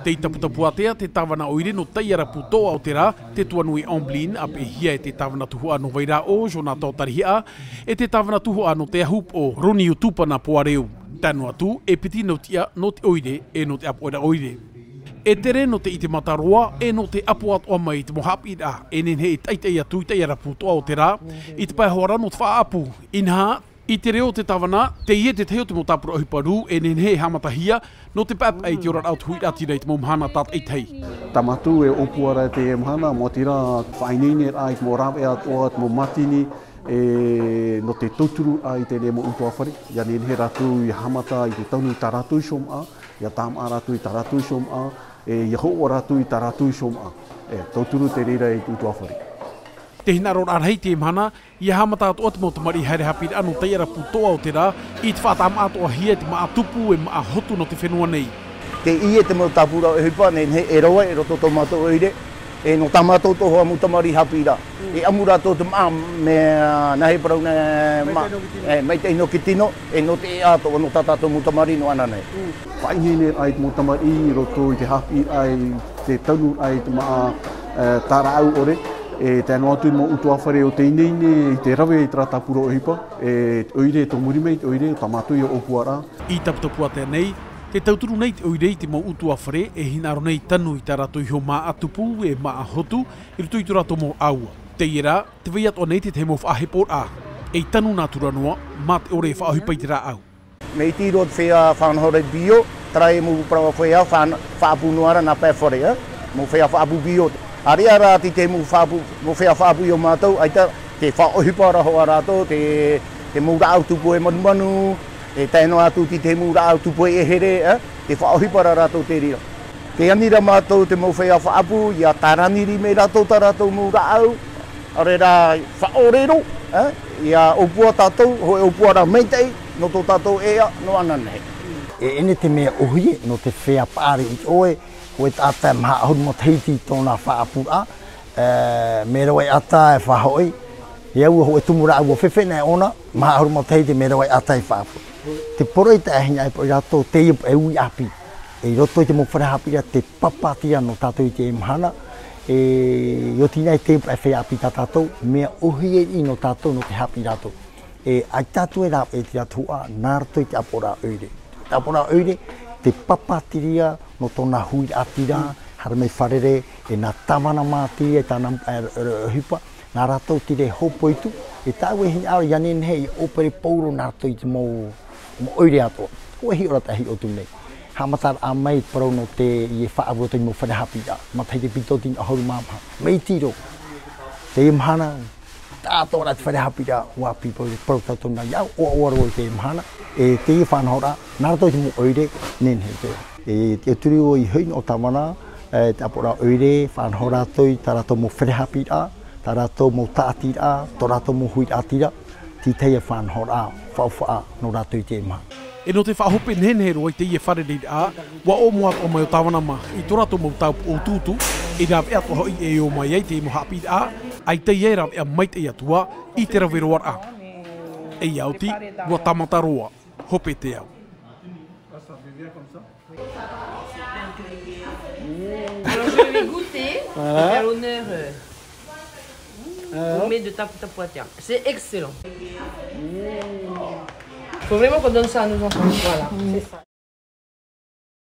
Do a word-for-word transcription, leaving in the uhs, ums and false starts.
Tei Taputapuātea te tāvana ʻoire nō Taiarapu Toʻa o te Rā, te tuanui Amblin, ʻāpeʻehia e te tāvana tuhaʻa nō Vairaʻo, Jonathan Tarihaʻa, e te tāvana tuhaʻa nō Te Ahupoʻo, Roniu Tupana Poareu. Tae noa atu, e piti nau tiʻa nō te ʻoire, e nō te ʻāpoʻoraʻa ʻoire. E tere nō te ʻite mata roa, e nō te ʻapo atoʻa mai i te mau haʻapiʻiraʻa, e nehenehe e taʻitaʻi atu i Taiarapu Toʻa o te Rā, i te pae hoʻi ra nō te faʻaʻapu. Inaha, i te reo o te tāvana, teie te tahi o te mau tāpura ʻohipa rū, e nehenehe e haʻamatahia, nō te paʻepaʻe i te oraraʻa o te huiraʻatira i te mau mahana tātaʻitahi. Tā mātou e ʻōpua ra i teie mahana, mau atu ra, faʻaineineraʻa i te mau rāveʻa atoʻa, te mau mātini, e nō te tauturuʻa i teie mau ʻutuāfare, ʻia nehenehe rātou ʻia haʻamata i te tanu i tā rātou iho māʻa, ʻia tāmāʻa rātou i tā rātou iho māʻa, e ʻia hoʻo rātou i tā rātou iho māʻa. E, tauturu te reira i te ʻutuāfare. Te hinaʻaroraʻa rahi i teie mahana, ʻia haʻamata atoʻa te mau tamariʻi haere haʻapiʻiraʻa nō Taiarapu Toʻa o te Rā, i te faʻatāmāʻa atoʻahia i te māʻa tupu e māʻa hotu nō te fenua nei. Teie te mau tāpura ʻohipa, nehenehe e rave i roto tō mātou ʻoire, e nō tā mātou atoʻa mau tamariʻi haʻapiʻiraʻa. E ʻamu rātou te māʻa, mea, nā hea parau nei, mā-, maitaʻi nō te tino. E, maitaʻi nō te ʻēʻa atoʻa nō tā tātou mau tamariʻi nō ʻananahi. Faʻaineineraʻa i te mau tamariʻi i roto i te haʻapiʻiraʻa i te tanuraʻa i te māʻa, e, tā rāʻau ʻore, e tae noa atu i te mau ʻutuāfare o te ineine i te rave i terā tāpura ʻohipa, e, ʻoire tō muri mai, ʻoire tā mātou ʻia ʻōpua ra. I Taputapuātea nei, tē tauturu nei te ʻoire i te mau ʻutuāfare, e hinaʻaro nei tanu i tā rātou iho māʻa tupu, e māʻa hotu, i roto i tō rātou mau ʻāua. Teie rā, tē vai atoʻa nei te tahi mau faʻaheporaʻa, ei tanu nātura noa, mā te ʻore e faʻaʻohipa i te rāʻau. Mea iti roa te feiā faʻanahoraʻa bio, terā e mau parau feiā faʻa-, faʻaʻapu noa ra nā pae fare, e? Mau feiā faʻaʻapu bio. ʻAreʻa rā te, te mau faʻaʻapu, mau feiā faʻaʻapu iō mātou, ʻaita, tē faʻaʻohipa ra hoʻi rātou, te, te mau rāʻau tūpohe manumanu, e tae noa atu te, te mau rāʻau tūpohe ʻehere, e? Tē faʻaʻohipa ra rātou te reira. Tē ani ra mātou te mau feiā faʻaʻapu, ʻia tāraniri mai rātou tā rātou mau rāʻau, ʻaore rā faʻaʻōrero, e, ʻia ʻōpua tātou, hōʻē ʻōpuaraʻa maitaʻi, nō tō tātou ʻēʻa, nō ʻananahi. E ʻere te mea ʻōhie, nō te feiā paʻari i ʻoe, hōʻē taʻata e maha ʻahuru matahiti tōna faʻaʻapuraʻa, e, mea rave ʻata e faʻahoʻi, e au hōʻē tumu rāʻau ʻua fefeʻe nei ʻōna, maha ʻahuru matahiti mea rave ʻata e faʻaʻapu. Te poroʻi taʻa hinaʻaro i rātou, teie e ui ʻāpī. E i roto i te mau fare haʻapiʻiraʻa, te pāpātira nō tātou i teie mahana, e, i ʻō atu nei te pā e feiā ʻāpī tā tātou, mea ʻōhie nō tātou nō te haʻapiʻi rātou. E, ʻaita atu e rāveʻa i terā tuhaʻa, nā roto i te ʻāpoʻoraʻa ʻoire. Te ʻāpoʻoraʻa ʻoire, te pāpātira nō tōna huiraʻatira, haere mai fārerei, e nā tāvana mātiri, e tāna, e, e, ʻohipa, nā rātou te reira e hōpoiʻa atu, e tāʻu e hinaʻaro ʻia nehenehe e ʻōpere pauroa nā roto i te mau, mau ʻoire atoʻa. Hōʻē hiʻoraʻa tē hiʻo atu nei. Haʻamataraʻa mai te parau nō teie faʻaʻapu i te mau fare haʻapiʻiraʻa. Matahiti piti tauatini ʻahuru mā maha. Mai te reira. Teie mahana, tāʻatoʻaraʻa te fare haʻapiʻiraʻa, ʻua ʻāpī pauroa, parau tātou nā ʻia ʻoaʻoa roa i teie mahana. E teie faʻanahoraʻa, nā roto i te mau ʻoire, nehenehe te. E, te turu i hoʻi nō tāvana, e, te ʻāpoʻoraʻa ʻoire, faʻanaho rātou i tā rātou mau fare haʻapiʻiraʻa, tā rātou mau tāʻatiraʻa, tō rātou mau huiraʻatira, teie te faʻanahoraʻa, faufaʻa nō rātou i teie mahana. E nō te faʻahope nehenehe roa i teie fārereiraʻa, ʻua ʻōmoa atoʻa mai ʻo Tāvana mā, i tō rātou mau tāupoʻo utuutu, e rāveʻa atoʻa hoʻi e ō mai ai teie mau haʻapiʻiraʻa, ʻaita e rāveʻa maitaʻi atu ā, i te rave roa ra. E ia oti, ʻua tāmata roa, hope te au. Alors, je vais goûter et faire honneur, euh, au mets de Taputapuātea. C'est excellent. Faut vraiment qu'on donne ça à nos enfants. Voilà, c'est ça.